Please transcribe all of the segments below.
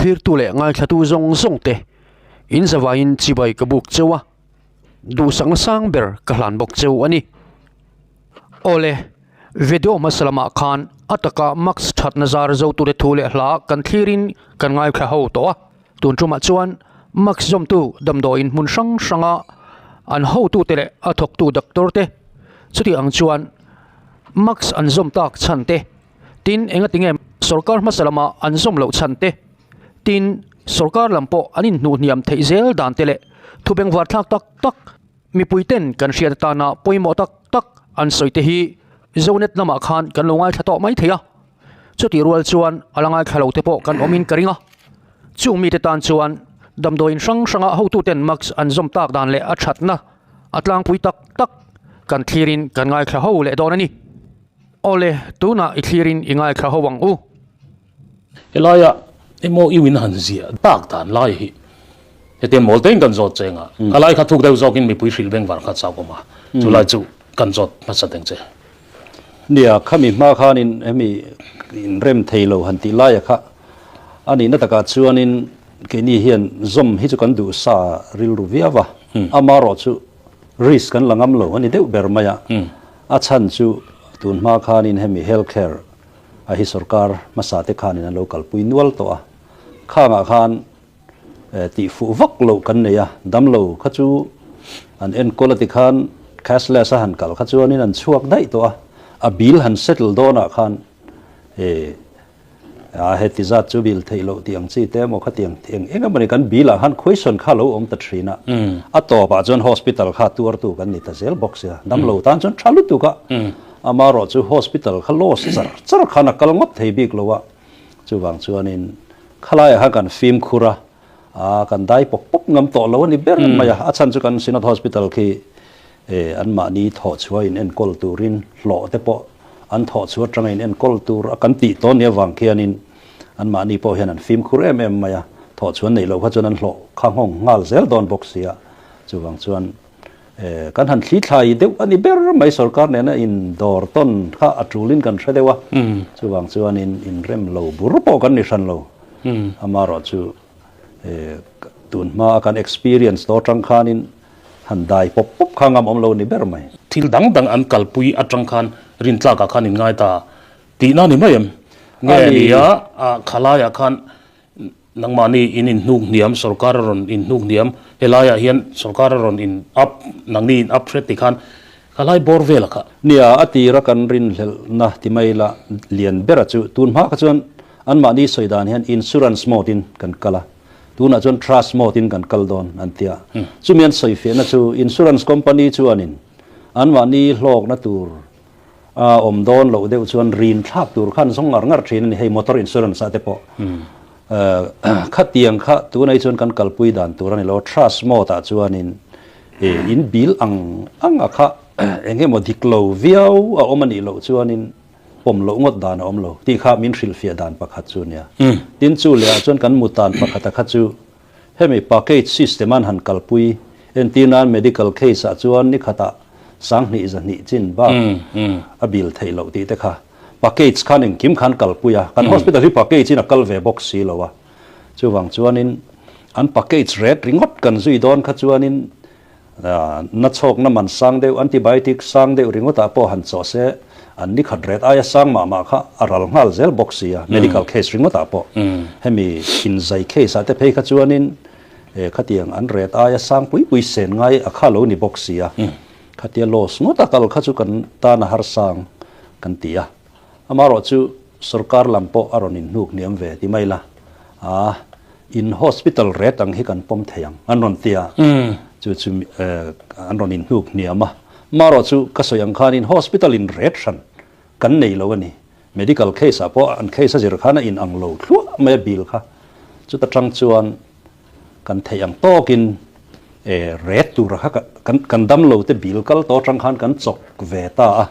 Thlirtu leh ngaithlatu zawng zawng te in zavaiin chibai ka buk cheu a, duhsakna sang ber ka hlan bawk cheu a ni. Awle, video hmasa lamah khan a taka mask thatna zar zotute thu leh hla kan thlirin kan ngaithla ho tawh a, tun tumah chuan mask zawmtu damdawiin hmun hrang hranga an hotute leh a thawktu doctor te chuti ang chuan mask an zawm tak chhan te, Tin, engatinge sorkar hmasa lama an zawm loh chhan te, tin, sorkar lam pawh an inhnuh hniam theih zel dan te leh thu bengvar thlak tak tak mipui ten kan hriat atana pawimawh tak tak an sawi te hi Zonet lamah khan kan lo ngaithla tawh mai thei a. Chutih rual chuan a la ngaithla lo te pawh kan awmin ka ring a. Chung mite tan chuan damdawiin hrang hranga hotuten mask an zawm tak dan leh a thatna a tlangpui tak tak kan thlirin kan ngaithla ho leh dawn a ni. Awle, tunah i thlirin i ngaithla ho ang u. Helaia MOU in han ziah tak dan lai hi hetiang mawl tein kan zawt cheng a, ka lai kha thuk deuh zawkin mipui hrilh beng var kha chak awm a, chu lai chu kan zawt hmasa teng che. Nia, khami hma khanin hemi inrem thei lo han tih laia kha a nihna takah chuanin keini hian zawm hi chu kan duh sa rilru viau a, amaherawhchu risk kan la ngam lo a ni deuh ber mai a, A chhan chu tun hma khanin hemi health care a hi sorkar hmasa te khanin an lo kalpui nual tawh a, khangah khan tih fuh vak loh kan nei a, damlo kha chu an enkawl a ti khan cashless a han kal kha chuanin an chhuak daih tawh a, a bill han settle dawnah khan A heti zat chu bil theih loh tih ang chi te emaw khatiang eng eng emawni kan bil ah khan question kha lo awm ta thin a, a tawp ah chuan hospital kha tuartu kan ni ta zel bawk sia, damlo tan chuan tha lutuk a, amaherawh chu hospital kha loss char char khan a kal ngawt thei bik lo a, chuvang chuanin khalai ah khan kan fimkhur a, a kan dai pawp pawp ngam tawh lo a ni ber mai a, a chhan chu kan Synod Hospital khi anmahni thawhchhuah in enkawl turin hlawh te pawh an thawhchhuah atanga in enkawl tur a kan tih tawn ni avang khianin anmahni pawh hian an fimkhur em em mai a, thawhchhuah neih loh kha chuan an hlawh kha nghawng nghal zel dawn bawk si a, chuvang chuan kan han thli thlai deuh a ni ber mai sorkar nena in dawr tawn kha a tulin kan hre deuh a, chuvang chuanin inrem lo bur pawh kan ni hran lo, amaherawh chu tun hma a kan experience tawh atang khanin han dai pawp pawp kha ngam awm lo ni ber mai. Thil dang dang an kalpui atang khan rintlakah khan in ngai ta tihna ni mai em? Nge nia khalaiah khan Nangmahni in inhnuk hniam, sorkar a rawn inhnuk hniam, helaiah hian sorkar a rawn in up, nangni in up hret ti khan khalai bawr vel a kha. Nia, a tira kan rinhlelhna ti mai la lian bera chu tun hma kha chuan anmahni sawi dan hian insurance mode in kan kal a, tunah chuan trust mode in kan kal dawn an ti a. Chumi an sawi fiahna chu insurance company chuanin anmahni hlawkna tur A awm dawn loh deuh chuan rin thlak tur khan zawng ngar ngar thin a ni, hei motor insurance ah te pawh khatiang kha tunah hi chuan kan kalpui dan tur a ni lo, trust mode ah chuanin in bill ang ang a kha eng emaw dik lo viau a awm a nih loh chuanin pawm loh ngawt dan a awm lo tih kha min hrilhfiah dan pakhat chu a nia. Tin chu leh ah chuan kan mut dan pakhat a kha chu Hemi package system an han kalpui entir nan medical case ah chuan ni khatah 2000 chin bak a bill theih loh tih te kha package khan engkim khan kalpui a, kan hospital hi package in a kal ve bawk si lo a, chuvang chuanin an package ret ringawt kan zui dawn kha chuanin na chhawkna man sang deuh antibiotic sang deuh ringawtah pawh han chawh se an ni khat ret aia sang mah mah kha a ral nghal zel bawk si a, medical case ringawtah pawh hemi inzai case ah te phei kha chuanin khatiang an ret aia sang pui pui sen ngai a kha lo ni bawk si a, khatia loss ngawt a kal kha chu kan tan a harsang kan ti a, amaherawh chu sorkar lam pawh a rawn inhnuk hniam ve ti mai la a. In hospital ret ang hi kan pawm thei ang an rawn ti a, chu chu an rawn inhnuk hniam a. Marawh chu ka sawi ang khanin hospital in ret hran kan nei lo a ni. Medical case ah pawh an case a zir khan a in ang lo thluah mai a bill kha. Chuta tang chuan kan theih ang tawkin ret tura kha kan kan damlo te bill kal tawh atang khan kan chawk ve ta a.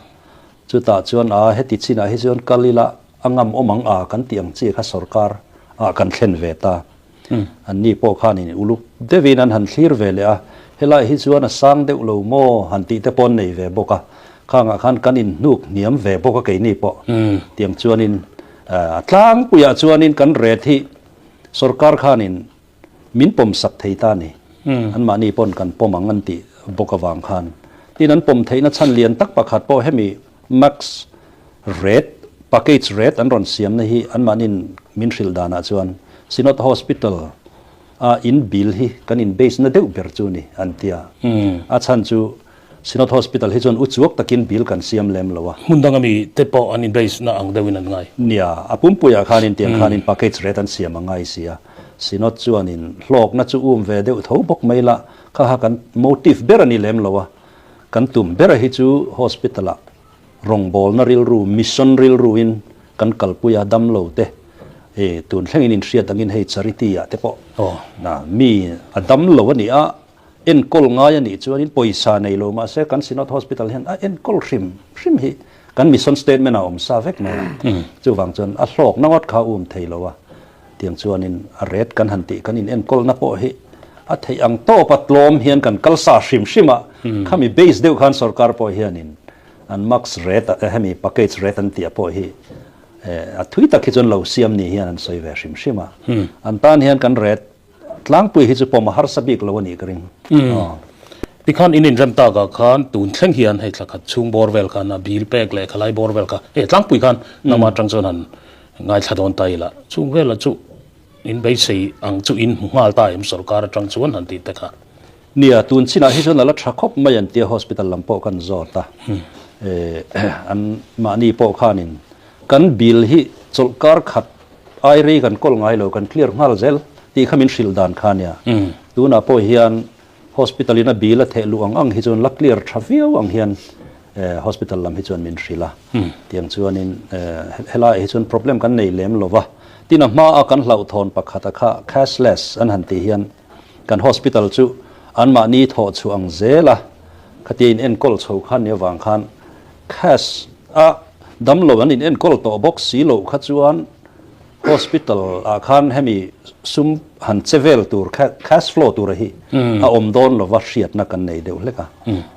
Chutah chuan a heti chinah hi chuan kal ila A ngam awm ang a kan tih ang chi kha sorkar ah kan thlen ve ta. An ni pawh khanin uluk deuhin an han thlir ve leh a, helai hi chuan a sang deuh lo maw han tih te pawh an nei ve bawk a, khangah khan kan inhnuk hniam ve bawk a keini pawh. Tiang chuanin a tlangpuiah chuanin kan ret hi Sorkar khanin min pawm sak thei ta ni. Anmahni pawn kan pawm ang an tih bawk avang khan. Tin an pawm theihna chhan lian tak pakhat pawh hemi max rate, package rate an rawn siamna hi anmahniin min hrilh danah chuan Synod Hospital a in bill hi kan in base na deuh ber chu ni an ti a. A chhan chu Synod Hospital hi chuan uchuak takin bill kan siam lem lo a. Hmun danga mi te pawh an in base na ang deuhin an ngai. Nia, a pumpuiah khanin tiang khanin package rate an siam a ngai si a. Synod chuanin hlawkna chu um ve deuh tho bawk mai la, kha kha kan motive ber a ni lem lo a. Kan tum bera hi chu hospital-ah rawngbawlna rilru, mission rilruin kan kalpui a, damlo te e tun thlengin inhriat angin hei charity-ah te pawh mi a damlo a ni a, Enkawl ngai a nih chuanin pawisa nei lo mahse kan Synod Hospital hian a enkawl hrim hrim hi kan mission statement ah awm sa vek mai a. Chuvang chuan a hlawkna ngawt kha a um thei lo a, tiang chuanin a ret kan han tih kan in enkawlna pawh hi a theih ang tawp a tlawm hian kan kal sa hrim hrim a, khami base deuh khan sorkar pawh hianin an max rate hemi package rate an tih a pawh hi a thui tak hi chuan lo siam ni hian an sawi ve hrim hrim a. An tan hian kan ret Tlangpui hi chu pawm a harsa bik lo a nih ka ring. Tikhan in inrem takah khan tun thleng hian hei thla khat chhung bawr vel khan a bil pek leh khalai bawr vel kha hei tlangpui khan nangmah atang chuan han ngaithla dawn ta ila chung velah chu in beisei ang chu in hmu nghal ta em sorkar atang chuan han tih te kha. Nia, tun chinah hi chuan a la tha khawp mai an tia hospital lam pawh kan zawt a, an mahni pawh khanin kan bill hi chawlhkar khat Ai rei kan kawl ngai lo, kan clear nghal zel tih kha min hrilh dan kha nia. Tunah pawh hian hospital in a bill a theh luh ang ang hi chuan la clear tha viau ang hian hospital lam hi chuan min hrilh a. Tiang chuanin helaiah hi chuan problem kan nei lem lo va. Tin a hmaa kan hlauhthawn pakhata kha cashless an han tih hian kan hospital chu anmahni thawh chhuah ang zel a, khatia in enkawl chho khan nia vang khan cash a Damlo an in enkawl tawh bawk si loh kha chuan hospital ah khan hemi sum han che vel tur cash flow tur hi a awm dawn lova hriatna kan nei deuh hlek a.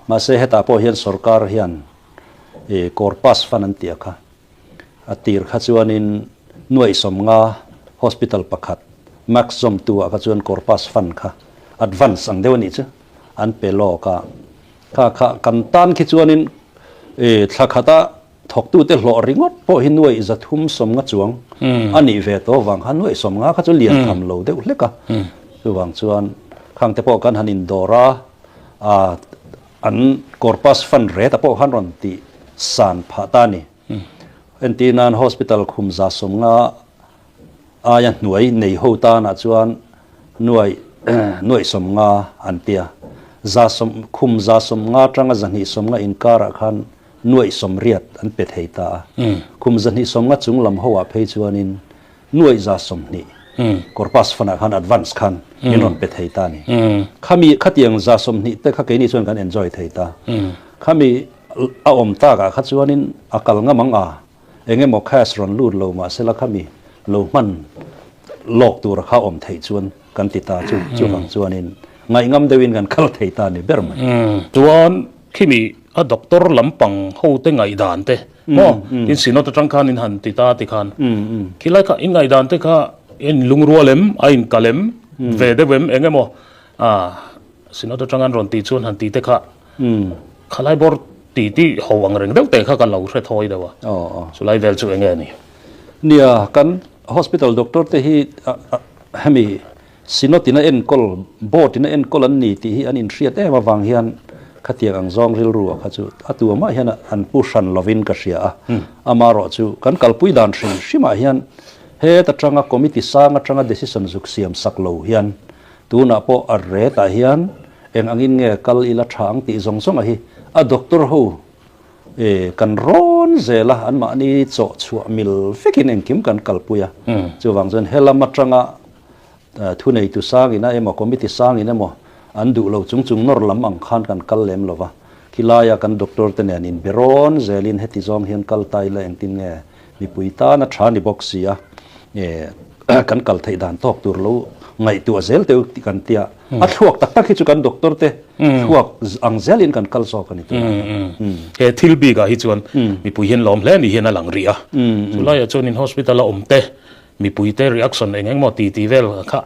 Mahse hetah pawh hian sorkar hian ih corpus fund an tih a kha a tir kha chuanin nuaih sawmnga hospital pakhat max zawmtu ah kha chuan corpus fund kha advance ang deuh a nih chu an pe lawk a. Kha kha kan tan khi chuanin thla khata thawktute hlawh ringawt pawh hi nuaih 350 chuang a nih ve tawh avang khan nuaih 50 kha chu lian tham lo deuh hlek a. Chuvang chuan khangte pawh kan han indawr a, an corpus fund rate-a pawh khan rawn tih san phah ta a ni. Entir nan hospital khum 150 Aia hnuai nei ho tanah chuan nuaih nuaih 50 an tia. Za sawm khum 150 atanga 250 inkarah khan nuaih 80 an pe thei ta a. Khum 250 chung lam hoah phei chuanin nuaih 120 corpus fund-ah khan advance khan min rawn pe thei ta a ni. Khami khatiang 120 te kha keini chuan kan enjoy thei ta. Khami a awm takah kha chuanin a kal ngam ang a. Eng emaw cash rawn lut lo mah sela khami lo hman lawk tur kha awm theih chuan kan ti ta chu chuvang chuanin ngaihngam deuhin kan kal thei ta ni ber mai. Chuan khimi a doctor lampang ho te ngaihdan te maw tin synod atang khan in han ti ta ti khan khilai kha in ngaihdan te kha in lungrual em a in kal em ve deuh em eng emaw a synod atang an rawn tih chuan han ti te kha Khalai bawr ti ti ho ang reng deuh te kha ka lo hre thawi deuh a, chulai vel chu enge a ni? Nia, kan hospital doctor te hi hemi Synod in a enkawl, board in a enkawl an ni tih hi an inhriat em avang hian khatiang ang zawng rilru ah kha chu a tu amah hian an pu hran lovin ka hria a. Amaherawh chu kan kalpui dan hrim hrimah hian het atanga committee sang atanga decision zuk siam sak lo hian Tunah pawh a retah hian eng angin nge kal ila tha ang tih zawng zawng a hi a doctor ho kan rawn zel a, anmahni chawh chhuah mil vekin engkim kan kalpui a. Chuvang chuan helam atanga thuneitu sangin a emaw committee sangin emaw an duh lo chung chung nawr lam ang khan kan kal lem lo va. Khilaia kan doctor te nen inbe rawn zelin heti zawng hian kal ta ila engtin nge Mipui tan a tha ni bawk si a, kan kal theih dan tawk tur lo ngaihtuah zel teuh tih kan tia. A thluak tak tak hi chu kan doctor te thluak ang zelin kan kal zawk a ni tur. He thil bikah hi chuan mipui hian lawm hle ni hian a lang rih a. Chulaiah chuan in hospital a awm te. Mipuite reaction eng eng maw ti tih vel kha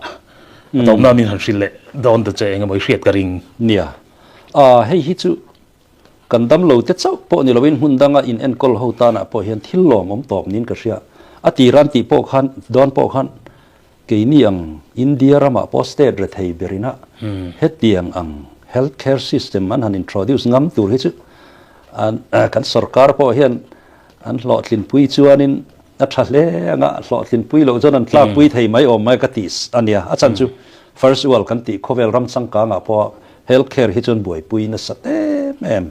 a tawpna min han hrilh leh dawn ta che eng emaw i hriat ka ring. Nia. Aa hei hi chu kan damlo te chauh pawh ni loin hmun danga in enkawl ho tanah pawh hian thil lawmawm tawp niin ka hria. A tiran tih pawh khan dawn pawh khan keini ang India ramah pawh state rethei berina hetiang ang health care system an han introduce ngam tur hi chu an kan sorkar pawh hian an hlawhtlinpui chuanin A tha hle ang a, hlawhtlinpui loh chuan an tlakpui thei mai awm mai ka tih a nia. A chhan chu first world kan tih khawvel ram changkangah pawh health care hi chuan buaipui nasa em em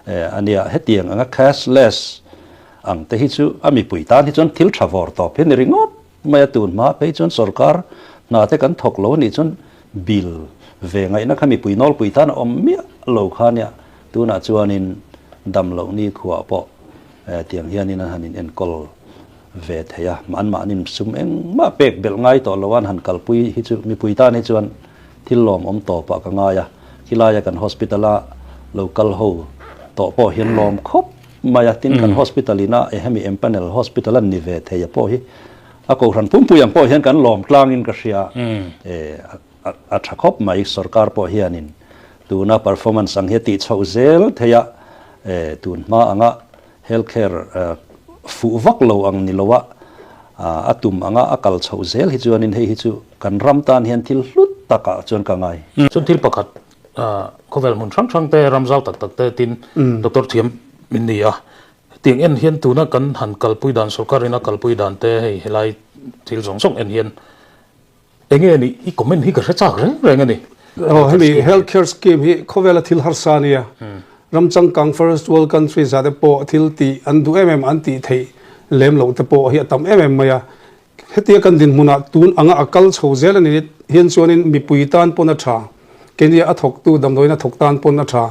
a nia. Hetiang anga cashless ang te hi chu a mipui tan hi chuan thil tha vawr tawp hi a ni ringawt mai a. Tun hma phei chuan sorkar hna te kan thawk lo a nih chuan bill ve ngaihna kha mipui nawlpui tan a awm miah lo kha a nia. Tunah chuanin dam loh nikhuah pawh Tiang hianin an han in enkawl ve thei a, anmahnin sum engmah pek belh ngai tawh lo a an han kalpui hi chu mipui tan hi chuan thil lawmawm tawpah ka ngai a, khilaia kan hospital a lo kal ho tawh pawh hian lawm khawp mai a, tin kan hospital ina hemi empanel hospital an ni ve thei a pawh hi a kohhran pumpui ang pawh hian kan lawm tlangin ka hria a tha khawp mai, sorkar pawh hianin tuna performance ang hi a tih chhoh zel thei a, tun hma anga health care fuh vak lo ang ni loa a tum anga a kal chhoh zel hi chuanin hei hi chu kan ram tan hian thil hlut takah chuan ka ngai. Chuan thil pakhat khawvel hmun hrang hrang te ram zau tak tak te tin doctor thiam min ni a, hetiang en hian tuna kan han kalpui dan sorkarin a kalpui dan te hei helai thil zawng zawng en hian Enge ni i comment hi ka hre chak reng reng a ni. Aw hemi health care scheme hi khawvela thil harsa a nia. Ram changkang first world countries ah te pawh thil tih an duh em em an tih theih lem loh te pawh hi a tam em em mai a. Hetia kan dinhmunah tun anga a kal chho zel a ni hian chuanin mipui tan pawn a tha, keini a thawktu damdawiin a thawk tan pawn a tha.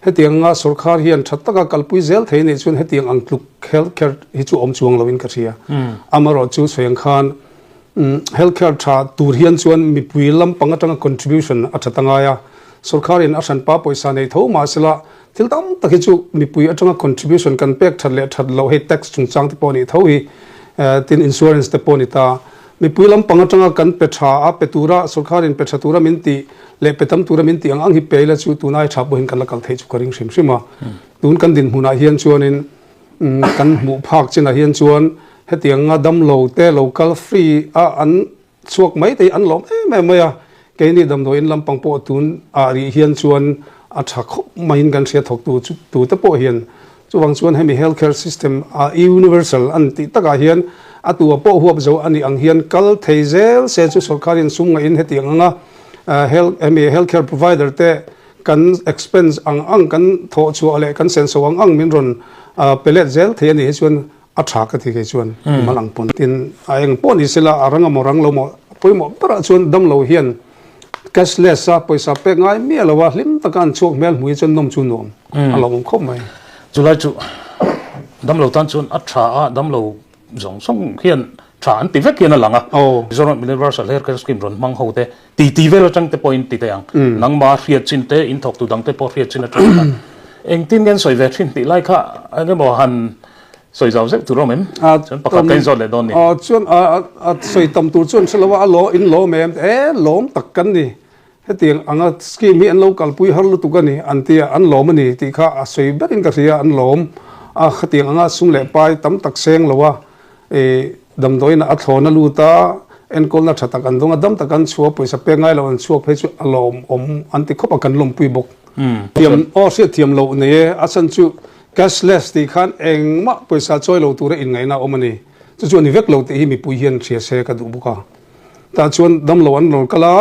Hetiang anga sorkar hian tha taka kalpui zel thei a nih chuan hetiang ang tluk health care hi chu awm chuang loin ka hria. Amaherawh chu sawi ang khan Health care tha tur hian chuan mipui lampang atanga contribution a that angai a, sorkarin a hranpa pawisa nei tho mahsela thil tam tak hi chu mipui atanga contribution kan pek that leh that loh hei tax chungchang te pawh a nih tho hi tin insurance te pawh a ni ta. Mipui lampang atanga kan pe tha a, pe tura sorkarin pe tha tura min tih leh pe tam tura min tih ang ang hi pe ila chu tunai tha pawhin kan la kal theih chu ka ring hrim hrim a. Tun kan dinhmunah hian chuanin Kan hmuh phak chinah hian chuan hetianga damlo te lo kal free a an chhuak mai te hi an lawm em em mai a, keini damdawiin lampang pawh tun ah rih hian chuan a tha khawp maiin kan hria thawktu chu tu te pawh hian. Chuvang chuan hemi health care system a universal an tih takah hian a tu a pawh huap zo a nih ang hian kal thei zel se chu sorkarin sum ngaihin hetiang anga health hemi health care provider te Kan expense ang ang kan thawh chhuah leh kan senso ang ang min rawn pe let zel thei a nih hi chuan a tha ka ti kei chuan mal ang pawn. Tin, a eng pawh ni sela a rang emaw rang lo maw pawimawh berah chuan damlo hian cashless a pawisa pek ngai miah lo a hlim taka an chhuak hmel hmuh hi chuan nawm chu nuam a lo awm khawp mai. Chulai chu damlo tan chuan a tha a, damlo zawng zawng hian tha an ti vek hian a lang a. Mizoram Universal Health Care Scheme rawn hmang ho te ti ti vel atang te pawhin ti teh ang. Nangmah hriat chin te, in thawktu dang te pawh hriat chin atang khan engtin nge an sawi ve thin tih lai kha eng emaw han sawi zau zeuh tur a awm em? Chuan pakhat ka inzawt leh dawn ni. Chuan a sawi tam tur chuan hre lo a, a law in lawm em? E lawm tak kan ni. Hetiang anga scheme hi an lo kalpui har lutuk a ni an ti a, an lawm a ni tih kha a sawi berin ka hria, an lawm a, khatiang anga sum leh pai tam tak seng lo a, i damdawiin a thlawn a lut a, enkawlna tha tak an dawng a, dam tak an chhuah a, pawisa pek ngai lo an chhuak phei chu a lawmawm an ti khawp a, kan lawmpui bawk. Thiam aw hriat thiam loh nei e, a chhan chu cashless tih khan engmah pawisa chawi lo tura inngaihna a awm a ni, chu chu a ni vek lo tih hi mipui hian hria se ka duh bawk a. Tah chuan damlo an rawn kal a,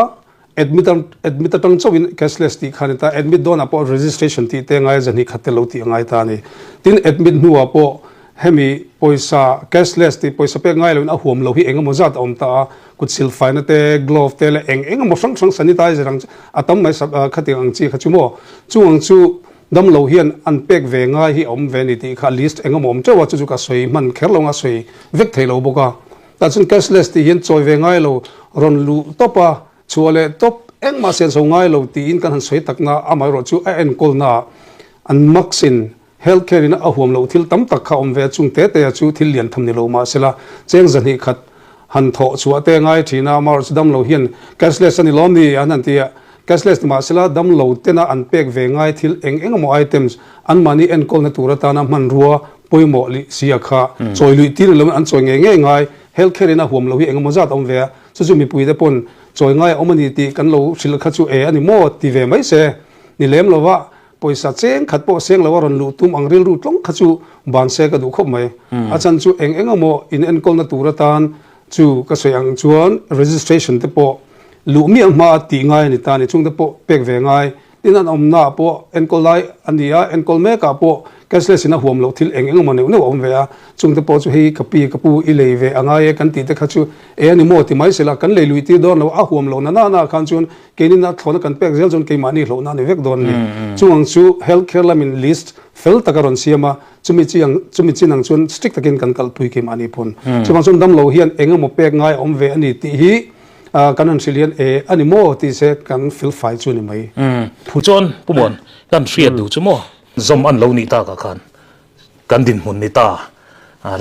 admit admit atang chauhin cashless tih kha a ni ta, admit dawnah pawh registration tih te ngai zahnih khat te lo tih a ngai ta a ni. Tin, admit hnuah pawh hemi pawisa cashless tih pawisa pek ngai loin a huam lo hi eng emaw zat a awm ta a, kut silfaina te, glove te leh eng eng emaw hrang hrang sanitizer ang a tam mai khatiang ang chi kha chu maw. Chung ang chu damlo hian an pek ve ngai hi a awm ve a ni tih kha list eng emaw awm teuh a, chu chu ka sawi hman kher lo ang a sawi vek thei lo bawk a. Tah chuan cashless tih hian chawi ve ngai lo, rawn luh tawp a, chhuah leh tawp engmah senso ngai lo tiin kan han sawi takna amaherawh chu a enkawlnaah an max in health care in a huam loh thil tam tak kha awm ve a, chung te te a chu thil lian tham ni lo mahsela cheng 200. han thawh chhuah te ngai thin a, amaherawhchu damlo hian cashless a ni lawm ni an han ti a, cashless ni mahsela damlo tena an pek ve ngai thil eng eng emaw items anmahni enkawlna tur atana hmanrua pawimawh lih si a kha chawi luih tir ni loin an chawi ngei ngei ngai, health care in a huam lo hi eng emaw zat a awm ve a, chu chu mipui te pawn chawi ngai a awm a ni tih kan lo hrilh kha chu e a ni maw ti ve mai se ni lem lova Pawisa cheng khat pawh seng lo a rawn luh tum ang rilru tlawng kha chu ban se ka duh khawp mai. A chan chu eng eng emaw in enkawlna tur atan chu ka sawi ang chuan registration te pawh luh miah hma a tih ngai a ni ta a ni. Chung te pawh pek ve ngai. Tin an awmna ah pawh enkawl lai a ni a, enkawl mek ah pawh cashless in a huam loh thil eng eng emaw neuh neuh a awm ve a. Chung te pawh chu hei ka pi ka pu i lei ve a ngai e kan tih te kha chu e a ni maw ti mai sela kan lei luih tir dawn lo a huam lo na na na khan chuan Keinin a thlawhna kan pek zel chuan keimahni hlauhna a ni vek dawn a ni. Chung ang chu Health Care lamin list fel tak a rawn siam a, chumi chi ang chumi chin ang chuan strict takin kan kalpui keimahni pawn. Chuvang chuan damlo hian eng emaw pek ngai a awm ve a ni tih hi kan han hrilh hian e a ni maw tih se kan fel fai chu a ni mai. Chuan Pu Muan, kan hriat duh chu maw? Zawm an lo nih takah khan Kan dinhmun ni ta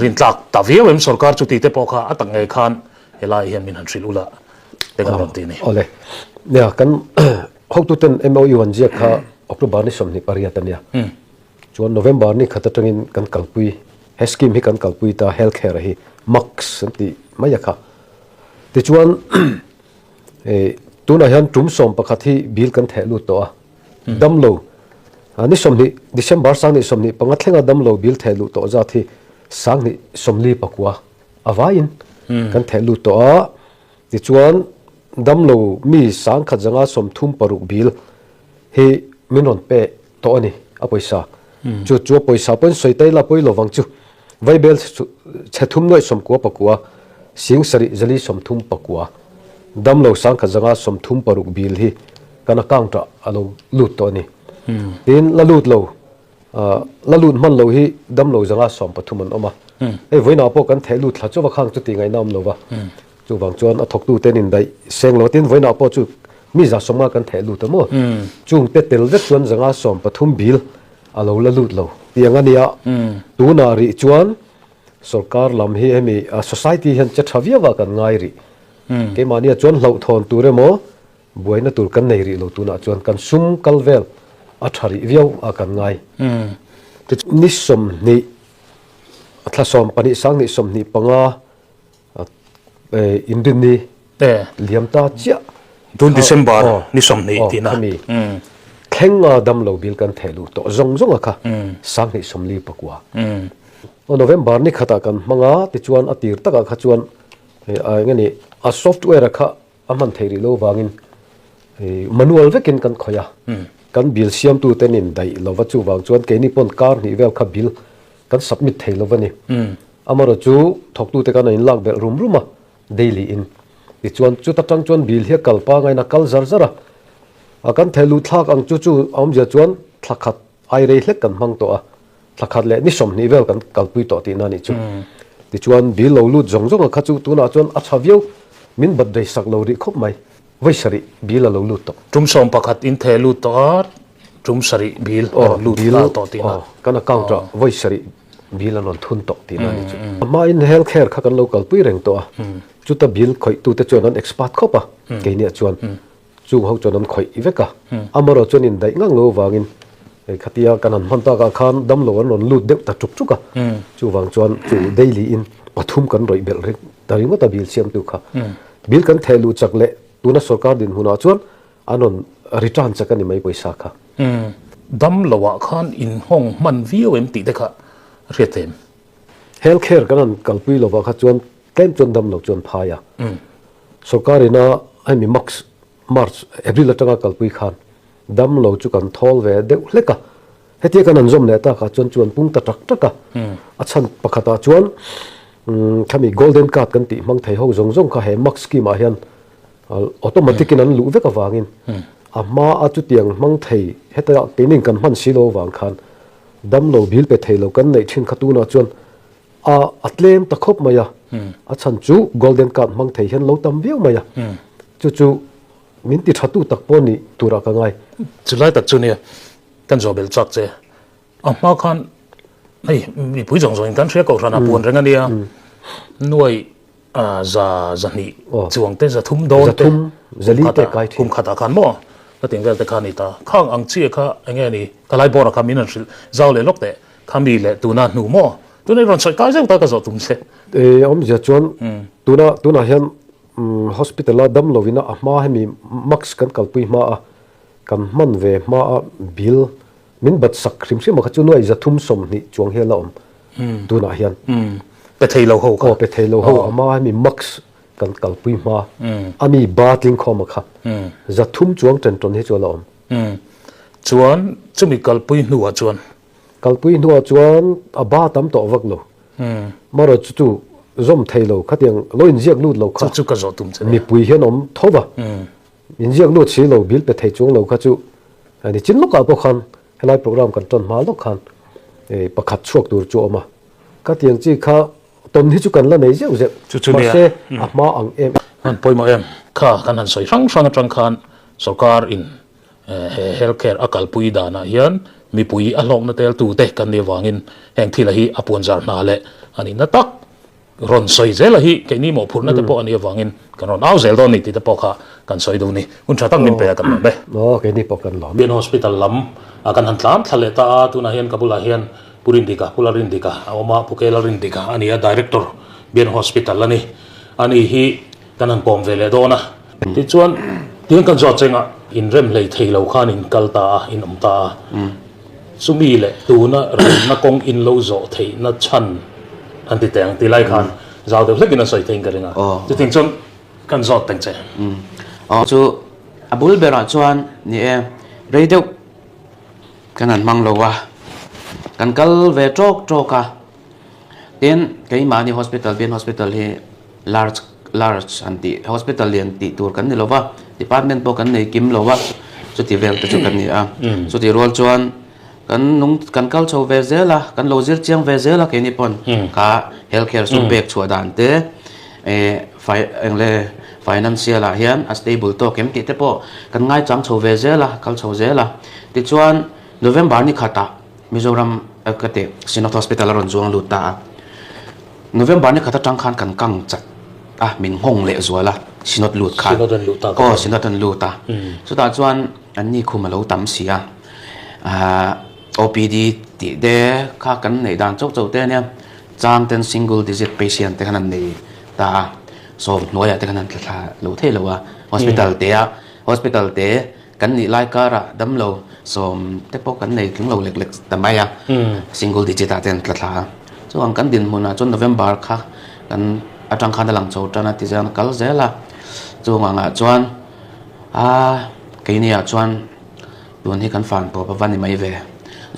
rintlak ta viau em sorkar chu tih te pawh kha a tak ngei khan helai hian min han hrilh ula te kan rawn ti a ni. Awle. Nia kan hotuten MOU an ziak kha October ni 28 a nia. Chuan November ni khat atangin kan kalpui he scheme hi kan kalpui ta health care hi max an tih mai a kha. Tichuan tunah hian tum 11 hi bill kan theh lut tawh a. Damlo, Ni 20, December 2025 thlenga damlo bil theh luh tawh zat hi 2049 a vaiin kan theh lut tawh a, tichuan damlo mi 1136 bil hi min rawn pe tawh a ni a pawisa. Chu chu a pawisa pawhin sawi ta ila pawi lovang chu Vaibel chhe thum nuaih sawmkua pakua, 7436, damlo 1136 bil hi kan account ah a lo lut tawh a ni. Tin, la lut lo, la lut hman lo hi damlo 113 an awm a. Hei vawiinah pawh kan theh lut thla chauh a khang chu tih ngaihna awm lo va. Chuvang chuan a thawktu ten indaih seng lo a, tin vawiinah pawh chu mi 150 kan theh lut a maw? Chungte tel vek chuan 113 bil a lo la lut lo tiang a nia. Tunah rih chuan sorkar lam hi hemi society hian che tha viau a kan ngai rih. Keimahnia chuan hlauhthawn tur emaw buaina tur kan nei rih lo tunah chuan kan sum kal vel a tha rih viau a kan ngai. Ni 20 thla 12 2025 Inrinni liam ta chiah. Tun December ni 20 tihna. Khami thlenga damlo bil kan theh luh tawh zawng zawng a kha 2049. November ni khatah kan hmang a tichuan a tir takah kha chuan eng nge ni a software a kha a hman theih rih lo vangin manual vekin kan khawih a kan bill siamtu ten in daih lova chuvang chuan keini pawn kar hnih vel kha bill kan submit thei lova ni. Amarawh chu thawktute khan an inlak belh rum rum a, daily in. Tichuan chuta tang chuan bill hi a kal pangain a kal zar zar a. A kan theh luh thlak ang chu chu a awmzia chuan thla khat ai rei hlek kan hmang tawh a, thla khat leh ni 20 vel kan kalpui tawh tihna a nih chu. Tichuan bill lo lut zawng zawng a kha chu tunah chuan a tha viau, min bat rei sak lo rih khawp mai. Vawi sarih bill a lo lut tawh. Tum 11 in theh lut tawh a, tum sarih bill a rawn lut nghal tawh tihna. Aw, kan account ah vawi sarih bill an rawn thun tawh tihna a ni chu. A hmain health care kha kan lo kalpui reng tawh a, chuta bill khawihtute chuan an expert khawp a, keiniah chuan chung ho chuan an khawih vek a. Amarawh chuan indaih ngang lo avangin khatia kan han hman takah khan damlo an rawn lut deuh ta tuk tuk a, chuvang chuan chu daily in pathum kan rawih belh reng ta ringawt a bill siamtu kha. Bill kan theh luh chak leh tuna sorkar dinhmunah chuan an rawn return chak a ni mai pawisa kha. Dam loah khan inhawng hman viau em tih te kha hriat theih em? Health care kan han kalpui lovah kha chuan tlem chuan dam lo chuan phai a. Sorkar ina hemi max March, April atanga kalpui khan dam lo chu kan thawl ve deuh hlek a. Hetia kan han zawm leh takah chuan chu an pung ta tak tak a. A chhan pakhatah chuan khami golden card kan tih hmang thei ho zawng zawng kha he max scheme ah hian automatic in an luh vek avangin a hma a chutiang hmang thei heta keinin kan hman si lo avang khan damlo bil pe thei lo kan neih thin kha tunah chuan a a tlem ta khawp mai a. A chhan chu golden card hmang thei hian lo tam viau mai a. Chu chu min ti tha tu tak pawh nih turah ka ngai. Chulai tak chu nia kan zawh belh chak che. A hma khan hei mipui zawng zawngin kan hria kohhran a puan reng a nia. Nuai. 200 chuang te 300 dawn te 300 400 te kai thin. Kum khatah khan maw ka ting vel te kha a ni ta. Khang ang chiah kha enge ni ka lai bawrah kha min han hrilh zau leh lawk teh kha mi leh tuna hnu maw tuna i rawn sawi kai zeuh ta ka zawh tum che. E awmzia chuan tuna tunah hian hospital a dam lovin a hma hemi mask kan kalpui hma a kan hman ve hma a bill Min bat sak hrim hrim a kha chu nuai 320 chuang hian a awm tunah hian. Pe thei lo ho kha. Aw pe thei lo ho ama hemi max kan kalpui hma a mi ba tling khawm a kha 300 chuang ṭen ṭawn hi chu a la awm. Chuan chumi kalpui hnuah chuan. Kalpui hnuah chuan a ba tam tawh vak lo. Marawh chu chu zawm thei lo khatiang lo inziak lut lo kha. Chu chu ka zawh tum che. Mipui hian awm tho va. Inziak lut si lo, bill pe thei chuang lo kha chu ni chin lawkah pawh khan helai program kan tawn hma lawk khan pakhat chhuak tur chu a awm a. Ka tiang chi kha tawn hi chu kan la nei zeuh zeuh, mahse a hma ang em em. Hman pawimawh em? Kha kan han sawi hrang hrang atang khan sorkar in he health care a kalpui danah hian mipui a hlawkna tel tute kan nih avangin heng thila hi a puanzar hna leh a nihna tak Rawn sawi zel a hi keini mawhphurhna te pawh a nih avangin kan rawn au zel dawn ni tih te pawh kha kan sawi duh ni. Hun tha tak min pe a kan lawm e. Aw keini pawh kan lawm. Bian Hospital lam a kan han tlan thla leh ta a, tunah hian ka bulah hian Pu Rindika, Pu Lalrindika a awm a, Pu Ke Lalrindika a ni a, Director Bian Hospital a ni. Ani hi kan han kawm ve leh dawn a. Tichuan tiang kan zawt chengah inrem hlei thei lo khan in kal ta a, in awm ta a. Chumi leh tuna remna kawng in lo zawh theihna chhan an ti teh ang ti lai khan zau deuh hlekin an sawi theiin ka ring a. Chutiang chuan kan zawt teng che. Aw chu a bul berah chuan ni e, rei deuh kan han hmang lo a, kan kal ve tawk tawk a. Tin, keimahni hospital, Bian Hospital hi large large an tih hospital lian tih tur kan ni lo va, department pawh kan nei kim lo va, chuti vel te chu kan ni a. Chutih rual chuan kan nung kan kal chho ve zel a, kan lo zir chiang ve zel a keini pawn kha health care sum pek chhuah dan te eh fi eng le financial ah hian a stable tawk em tih te pawh kan ngaichang chho ve zel a, kal chho zel a. Tichuan November ni khatah Mizoram ka ti Synod Hospital a rawn zuang lut ta a. November ni khat atang khan kan kang chat a, min nghawng leh zual a, Synod lut khan. Synod an lut ta. Aw, Synod an lut a. Chutah chuan an ni khum a lo tam si a. OPD tih te kha kan neih dan chauh chauh te ania, chang ten single digit patient te khan an nei ta a, sawm hnuaiah te khan an tla thla lo thei lo a, hospital te a, hospital te Kan nih lai karah damlo sawm te pawh kan nei tling lo lek lek ta mai a, single digit ah te an tla thla a. Chuang kan dinhmunah chuan November kha kan atang khan a lang chho tan a ti zel a kal zel a. Chung angah chuan a keini ah chuan tun hi kan fan tawp a va ni mai ve,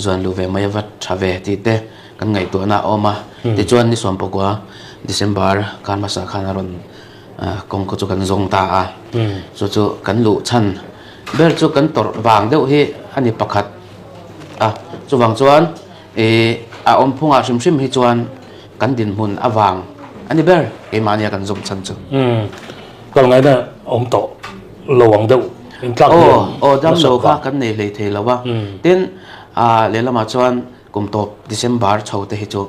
zuan luh ve mai a va tha ve tih te kan ngaihtuahna a awm a. Tichuan ni 19 December khan hmasa khan a rawn Kawngka chu kan zawng ta a, chu chu kan luh chhan ber chu kan tawrh vang deuh hi a ni pakhat a, chuvang chuan ih a awm phungah hrim hrim hi chuan kan dinhmun avang a ni ber keimahnia kan zawm chhan chu. Umm, kal ngaina awm tawh lo ang deuh in tlak hian Aw, aw dam lo kha kan nei hlei thei lo a, tin ah lehlamah chuan Kum tawp December chho te hi chu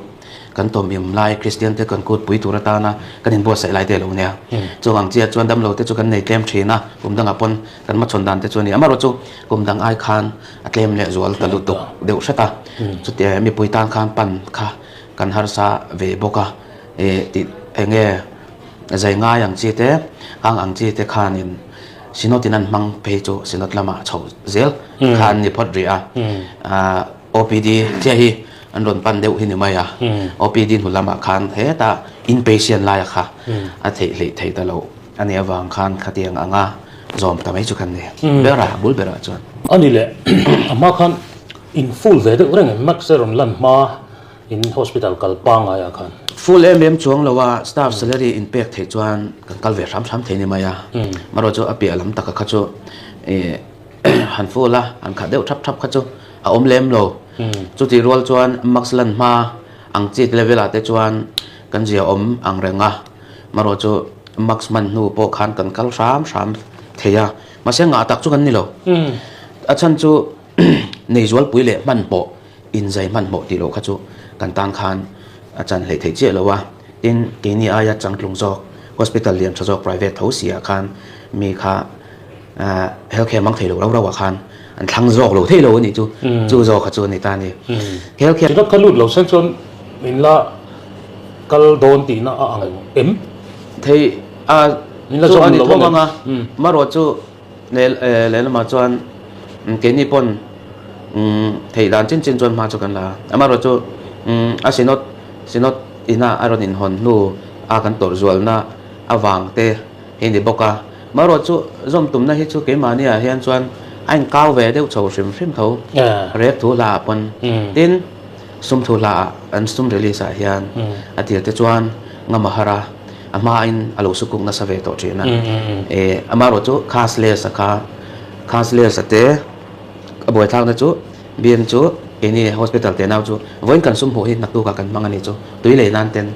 kan tawmim lai Kristian te kan kut pui tur atana kan inbuatsaih lai te a lo nia. Chung ang chiah chuan damlo te chu kan nei tlem thin a, kum dangah pawn kan hmachhawn dan te chu a ni. Amaherawhchu kum dang ai khan a tlem leh zual ta lutuk deuh hret a, chutia mipui tan khan pan kha kan harsa ve bawk a, eh tih eng nge zai ngai ang chi te, hang ang chi te khanin Synod in an hmang phei chu Synod lamah chho zel kha an ni phawt rih a. OPD chiah hi an rawn pan deuh hi ni mai a, OPD hnu lamah khan hetah inpatient laia kha a theih hleih theih ta loh a nih avang khan khatiang anga zawm ta mai chu kan ni ber a, bul berah chuan. A ni leh, a hma khan in full ve deuh reng em? Max te rawn lan hma in hospital kal pangaiah khan. Full em em chuang lo a, staff salary in pek theih chuan kan kal ve hram hram thei ni mai a, marawh chu a piah lam taka kha chu ih han full a, han khat deuh thap thap kha chu a awm lem lo. Chutih rual chuan max lan hma ang chi level ah te chuan kan zia awm ang reng a, marawh chu max hman hnu pawh khan kan kal hram hram thei a, mahse ngah tak chu kan ni lo. A chhan chu nei zualpui leh hman pawh inzai hmanhmawh tih loh kha chu kan tan khan a chan hleih theih chiah lo a, tin keini aia changtlung zawk. Hospital lian tha zawk private tho si ah khan mi kha health care hmang thei lo rau rau ah khan an thlang zawk lo thei lo a nih chu. Chu zawk kha chu a ni ta a ni. Health care. Synod kha lut lo se chuan min la kal dawn tihna a ang em? Thei a chu a ni tho ang a, marawh chu lehlamah chuan keini pawn theih dan chin chin chuan hma chu kan la a, amaherawhchu a synod synod ina a rawn inhawn hnu a kan tawrh zualna avang te hi ni bawk a, amaherawhchu zawm tumna hi chu keimahni ah hian chuan a inkau ve deuh chho hrim hrim tho rek thu hla ah pawn tin sum thu hla ah an sum release ah hian a tir te chuan ngam a har a. A hmain a lo sukuk nasa ve tawh thin a. E amaherawhchu cashless a kha cashless a te a buaithlakna chu BM chu keini hospital te nau chu vawiin kan sum hmuh hi naktukah kan hmang a ni chu tui lei nan ten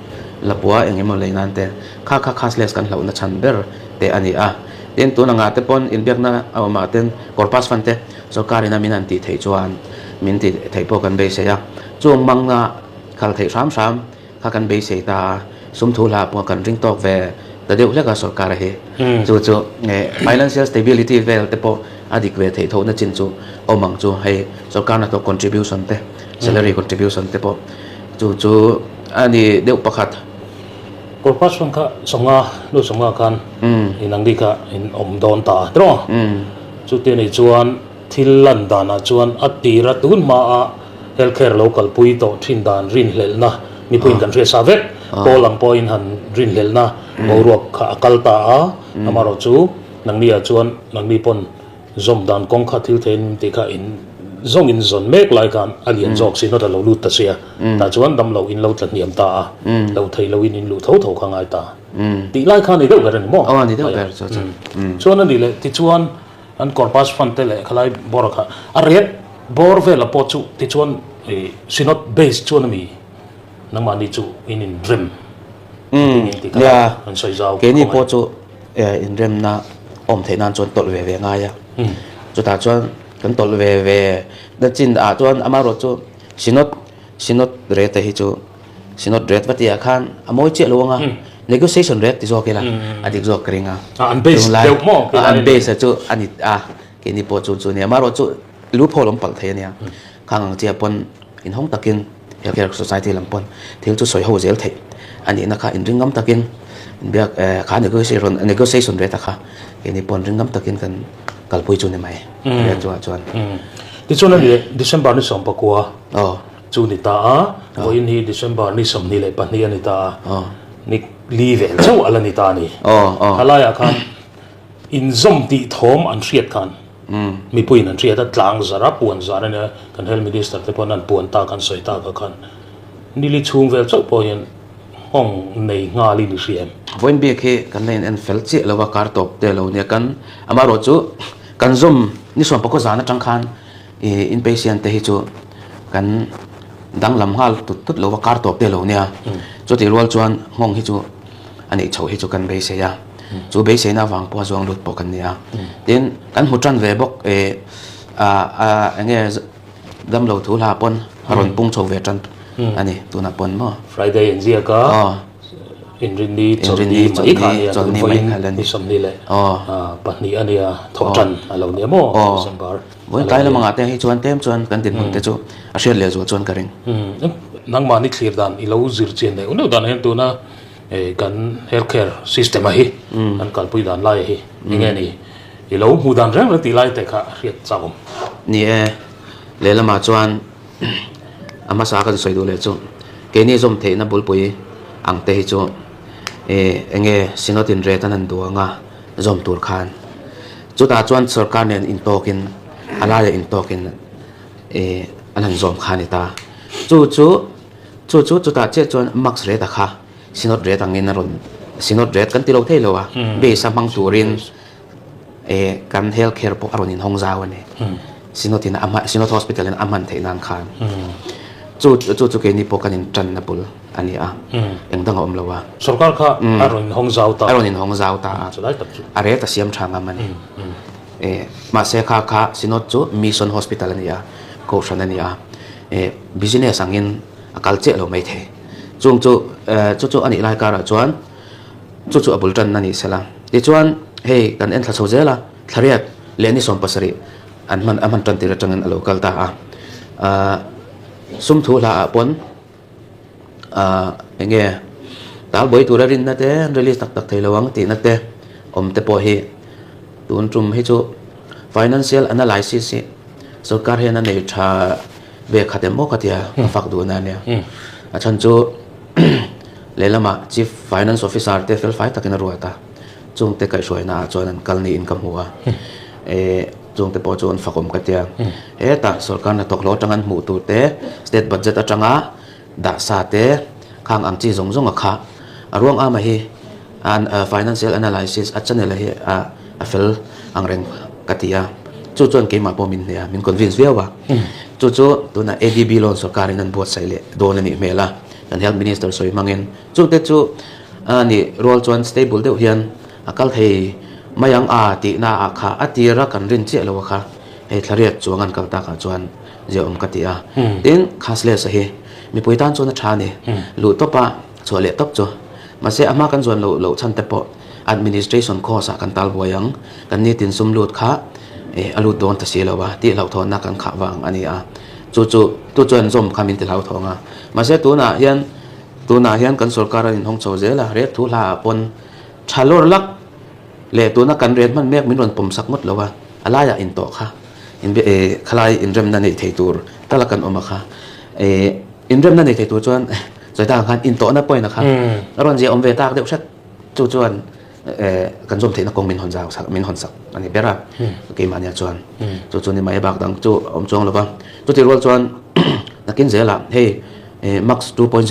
lapua eng emaw lei nan te kha kha cashless kan hlauhna chhan ber te a ni a. Tin tun angah te pawn inbiakna a awmah ten corpus fund te sorkar ina min han tih theih chuan min tih theih pawh kan beisei a. Chung mangna khal theih hram hram Kha kan beisei ta a, sum thu hla pawh kan ring tawk ve ta deuh hlek a sorkar hi. Chu chu financial stability vel te pawh a dik ve theih thohna chin chu awm ang chu hei sorkar hnathawk contribution te salary contribution te pawh chu chu a ni deuh pakhat. Corpus fund kha sawmnga nu sawmnga khan in ang bik a in awm dawn ta a tiraw? Chuti anih chuan thil lan danah chuan a tira tun hmaa Health care lo kalpui tawh thin dan rinhlelhna mipuiin kan hriat sa vek. Pawl ang pawhin han rinhlelhna boruak kha a kal ta a, amaherawh chu nangni ah chuan nangni pawn zawm dan kawng kha thil thei in tih kha in zawng in zawn mek lai khan a lian zawk si nawt a lo lut ta sia, tah chuan damlo in lo tla hniam ta a, lo thei lo in in luh tho tho kha ngai ta tih lai kha a ni deuh ber a ni maw? Aw a ni deuh ber chu chu. Chuan a nih leh tichuan An corpus fund te leh khalai bawr kha a ret bawr vela pawh chu tichuan i synod base chuan ami nangmahni chu in inrem Umm nia keini pawh chu inremna awm theih nan chuan tawlh ve ve ngai a chutah chuan kan tawlh ve ve na chin ah chuan amaherawh chu synod synod rate hi chu Synod rate va tihah khan a mawi chiah lo anga negotiation rate ti zawk ila a dik zawk ka ring a. An base deuh maw? An base chu a ni a, keini pawh chu chu nia. Amaherawh chu loophole awm palh thei a nia. Khang ang chiah pawn inhawng takin healthcare society lam pawn thil chu sawi ho zel theih a nihna kha inring ngam takin inbiak kha negotiation rate a kha keini pawn ring ngam takin kan kalpui chu ni mai rate chungah chuan. Tichuan a ni December ni 19. Chu ni ta a, vawiin hi December ni 22 a ni ta a, ni li vel chauh a la ni ta a ni. Khalaiah khan inzawm tih thawm an hriat khan mipuiin an hriat a, tlang zar a, puan zar a nia, kan Health Minister te pawhin an puan tak an sawi tak ah khan ni li chhung vel chauh pawh hian nghawng nei nghalin i hria em? Vawiin bik hi kan la in en fel chiah lo a, kar tawp te lo nia, kan amaherawhchu kan zawm ni 19 zan atang khan I inpatient te hi chu kan danglam nghal tut tut lo va kar tawp te lo nia. Chutih rual chuan nghawng hi chu a neih chhoh hi chu kan beisei a. Chu beiseina avang pawha zuang lut pawh kan ni a. Tin, kan hmu tan ve bawk e a a enge damlo thu hla pawn a rawn pung chho ve tan a ni tunah pawn maw. Friday an ziak a. Inrinni chawlhni mai kha a nia, tun vawiin ni 22 a nia, thawhṭan a lo nia maw December. Vawiin tlai lamangah te hi chuan tlem chuan kan dinhmun te chu a hriat leh zual chuan ka ring. Nangmahni thlir dan i lo zir chian neuh neuh dan hian tuna kan health care system a hi kan kalpui dan lai a hi enge ni i lo hmuh dan reng reng tih lai te kha a hriat chak awm. Ni e, lehlamah chuan A hmasa kan sawi duh leh chu keini zawm theihna bulpui ang te hi chu ih enge Synod in ret an han duh anga zawm tur khan chutah chuan sorkar nen intawkin a laiah intawkin ih an han zawm kha a ni ta. Chu chu chu chu chutah chiah chuan max rate a kha Synod rate angin a rawn Synod rate kan ti lo thei lo a base a hmang turin E kan health care pawh a rawn inhawng zau a ni. Synod in a hman Synod hospital in a hman theih nan khan chu chu chu keini pawh kan intanna bul a ni a, eng dang a awm lo a. Sorkar kha a rawn inhawng zau ta. A rawn inhawng zau ta a. Chulai tak chu. A rate a siam tha ngam a ni. E mahse kha kha Synod chu Mission Hospital a ni a, Kohhran a ni a, e business angin a kal chiah lo maithei. Chung chu chu chu a nih lai karah chuan. Chu chu a bul tanna ni sela. Tichuan, hei kan en thla chho zel a, thlariat leh ni 70 an hman a hman tan tir atangin a lo kal ta a. Ahh sum thu hla ah pawn ahh eng nge tal buai tura rinna te an release tak tak thei lo ang tihna te awm te pawh hi tun tum hi chu financial analysis hi sorkar hian a nei tha ve khat em maw ka tia a fak duhna a nia. A chhan chu lehlamah chief finance officer te fel fai takin a ruat a, chungte kaihhruaina ah chuan an kal niin ka hmu a, eh chungte pawh chu an fakawm ka tia. Hetah sorkar hnathawk hlawh atanga an hmuh tur te, state budget atanga dah sa te, khang ang chi zawng zawng a kha a ruang ama hi an financial analysis a channel a hi a fel ang reng ka ti a, chu chuan keimah pawh min hneh a, min convince viau a, chu chu tunah ADB loan sorkar in an buatsaih leh dawn a nih hmel a, kan health minister sawi hmangin chungte chu a nih rual chuan stable deuh hian a kal thei mai ang a tihna ah kha a tir a kan rin chiah lo a kha hei thlariat chuang an kal takah chuan ziaawm ka ti a, tin cashless a hi mipui tan chuan a tha a ni, luh tawp a chhuah leh tawp chu. Mahse, a hma kan zuan loh loh chhan te pawh administration cost ah kan tal buai ang, kan nitin sum lut kha eh a lut dawn ta si lo a tih hlauhthawnna kan khah vang a ni a, chu chu tu chuan zawm kha min ti hlauthawng a. Mahse, tunah hian tunah hian kan sorkar a inhawng chho zel a, rek thu hla ah pawn tha lawr lak leh tuna kan ren hman mek min rawn pawm sak ngawt lo a, a laiah intawh kha inbe eh khalai inremna neih thei tur tala kan awm a kha eh inremna nei thei tur chuan Sawi tak ang khan intawhna point a kha a rawn zia awm ve tak deuh hret chu chuan kan zawm theihna kawng min hawn zau sak min hawn sak a ni ber a keimahnia chuan chu chu ni mai bak dang chu a awm chuang lo va chuti rual chuan nakin zelah hei max 2.0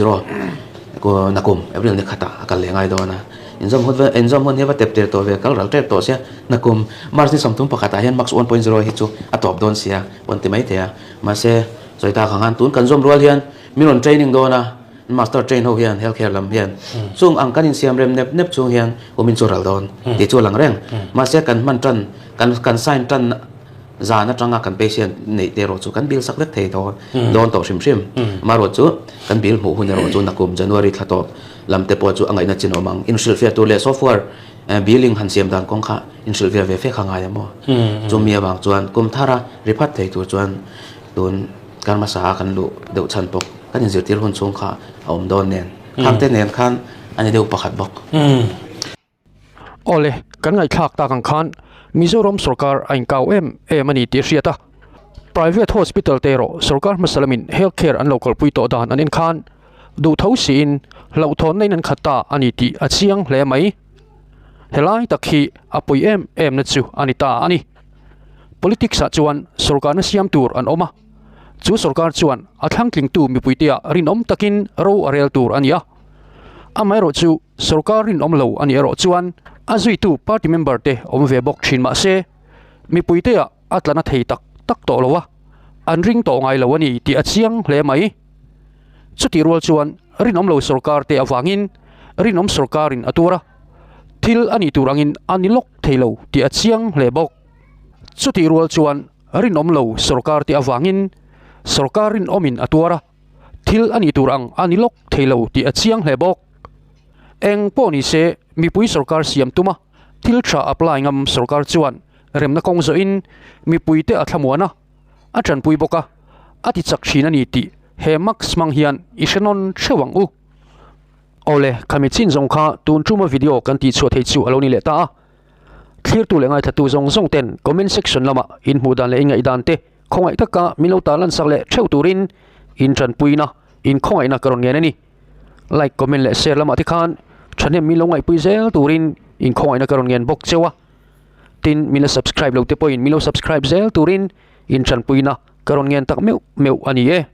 nakum April ni khatah a kal leh ngai dawn a inzawm hun inzawm hun hi va tep tir tawh ve kal ral tep tawh sia nakum March ni 31 ah hian max 1.0 hi chu a tawp dawn sia pawn ti mai thei a mahse sawi tak ang khan tun kan zawm rual hian Min rawn training dawn a, master train ho hian health care lam hian chung ang kan insiam rem nep nep chung hian um in chu ral dawn tih chu a lang reng. Mahse kan hman tan, kan kan sign tan zan atanga kan patient neih te erawh chu kan bill sak vek thei dawn dawn tawh hrim hrim. Amaherawh chu kan bill hmuh hun erawh chu nakum January thla tawp lam te pawh chu a ngaihna chin awm ang. Inhrilhfiah tur leh software billing han siam dan kawng kha inhrilhfiah ve fe kha ngai a maw? Chumi avang chuan kum thara riphat thei tur chuan tun Kar hmasa a kan luh deuh chhan bawk, kan inzirtir hun chhung kha a awm dawn nen, khang te nen khan a ni deuh pakhat bawk. Awle, kan ngaihthlak tak ang khan Mizoram sorkar a inkau em em a ni tih a hriat a. Private hospital te erawh sorkar hmasa lamin health care an lo kalpui tawh dan an en khan duh tho siin hlauhthawnna in an khat ta a ni tih a chiang hle mai. Helai tak hi a pawi em em na chu a ni ta a ni. Politics ah chuan sorkarna siam tur an awm a, chu sorkar chuan a thlangtlingtu mipuiteah rinawm takin ro a rel tur a ni a. Amaherawh chu sorkar rinawm lo a nih erawh chuan a zuitu party member te awm ve bawk thin mah se mipuiteah a tla na thei tak tak tawh lo a, an ring tawh ngai lo a ni tih a chiang hle mai. Chutih rual chuan rinawm lo sorkar te avangin rinawm sorkarin a tuar a. Thil a nih tur angin a ni lawk thei lo tih a chiang hle bawk. Chutih rual chuan rinawm lo sorkar te avangin sorkar rinawmin a tuar a, thil a nih tur ang a ni lawk thei lo tih a chiang hle bawk. Eng pawh ni se mipui sorkar siam tuma thil tha apply ngam sorkar chuan remna kawng zawhin mipuite a thlamuan a, a tanpui bawk a, a ti chak thin a ni tih he max hmang hian i hre nawn theuh ang u. Awle, khami chin zawng kha tun tuma video kan tih chhuah theih chu a lo ni leh ta a. Thlirtu leh ngaithlatu zawng zawng ten comment section lamah in hmuh dan leh in ngaih dan te khawngaih taka min lo tarlan sak leh theuh turin in tanpuina, in khawngaihna ka rawn ngen a ni. Like, comment leh share lamah te khan thahnem min lo ngaihpui zel turin in khawngaihna ka rawn ngen bawk cheu a. Tin, min la subscribe lo te pawhin min lo subscribe zel turin in tanpuina ka rawn ngen tak meuh meuh a ni e.